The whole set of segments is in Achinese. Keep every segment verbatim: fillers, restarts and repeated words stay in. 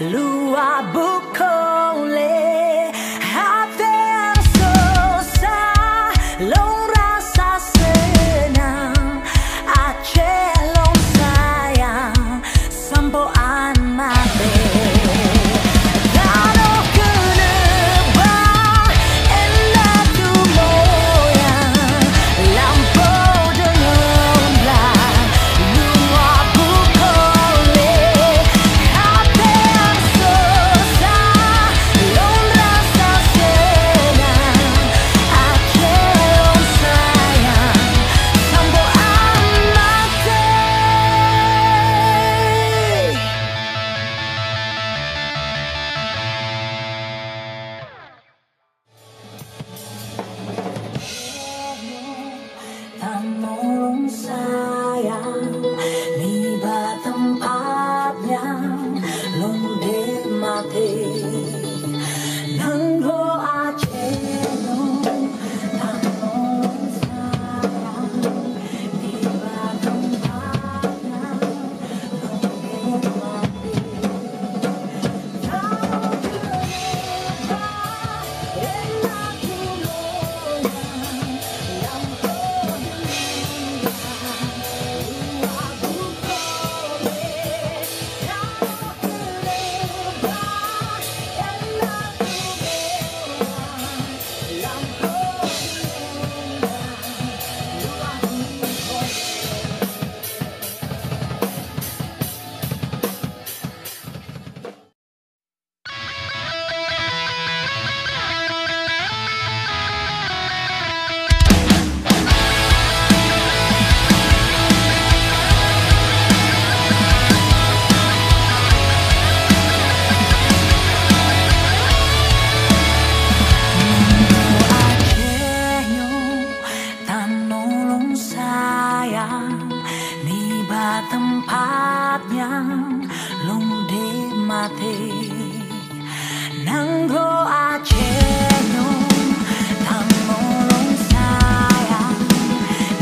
Luwa bukon lé até nyang susah, lôn rasa seunang, Aceh lôn sayang, sampoe án maté. Tanoh keuneuk bah indatu moyang, lampôh deungon blang, luwa bukon lé até nyang susah, lôn rasa seunang, Aceh lôn sayang, sampoe án maté. Tanoh lôn sayang, nibak teumpat nyan lôn deuek maté. Nanggroe Aceh nyoe, tanoh lôn sayang, nibak teumpat nyan lôn deuek maté. Tanoh lôn sayang, nibak teumpat nyan lôn deuek maté. Nanggroe Aceh nyoe, tanoh lôn sayang,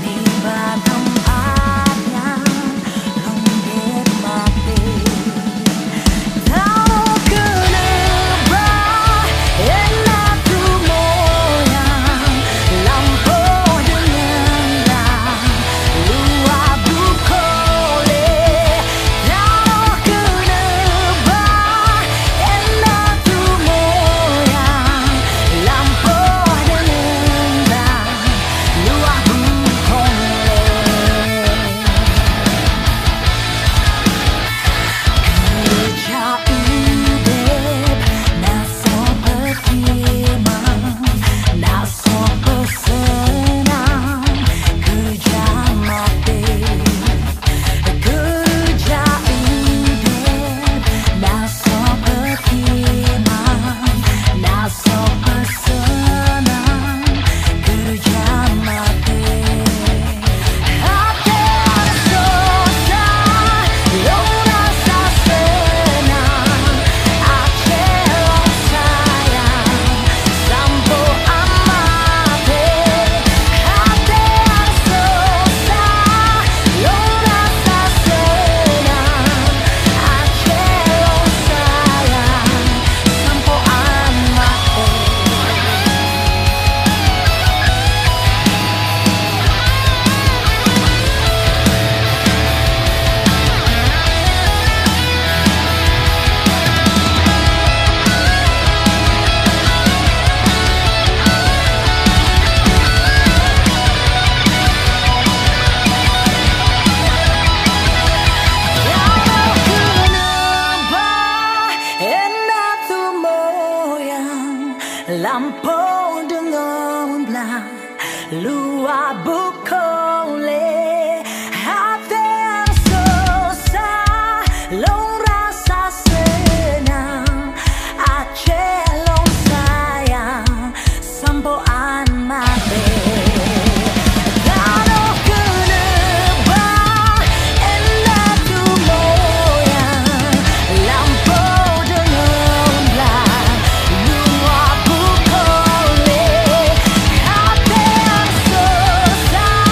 nibak teumpat nyan lôn deuek maté. Tanoh keuneuk bah indatu moyang, lampôh deungon blang, luwa bukon lé. Tanoh keuneuk bah indatu moyang, lampôh deungon blang, luwa bukon lé. Keujak udép na soe peutimang, na soe peuseunang, keujak maté. Keujak udép na soe peutimang, na soe peuseunang, keujak maté. Até susah, lôn rasa seunang, Aceh lôn sayang, sampoe án maté. Até susah, lôn rasa seunang, Aceh lôn sayang, sampoe án maté. Lampôh deungon blang, luwa bukon lé, até nyang susah, lôn rasa seunang, Aceh lôn sayang, sampoe án maté. Tanoh keuneuk bah indatu moyang, lampôh deungon blang, luwa bukon lé, até nyang susah,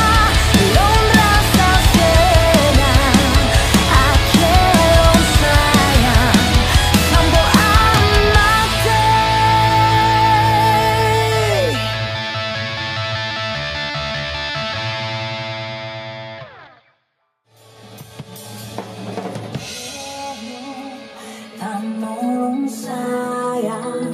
Mong sayang,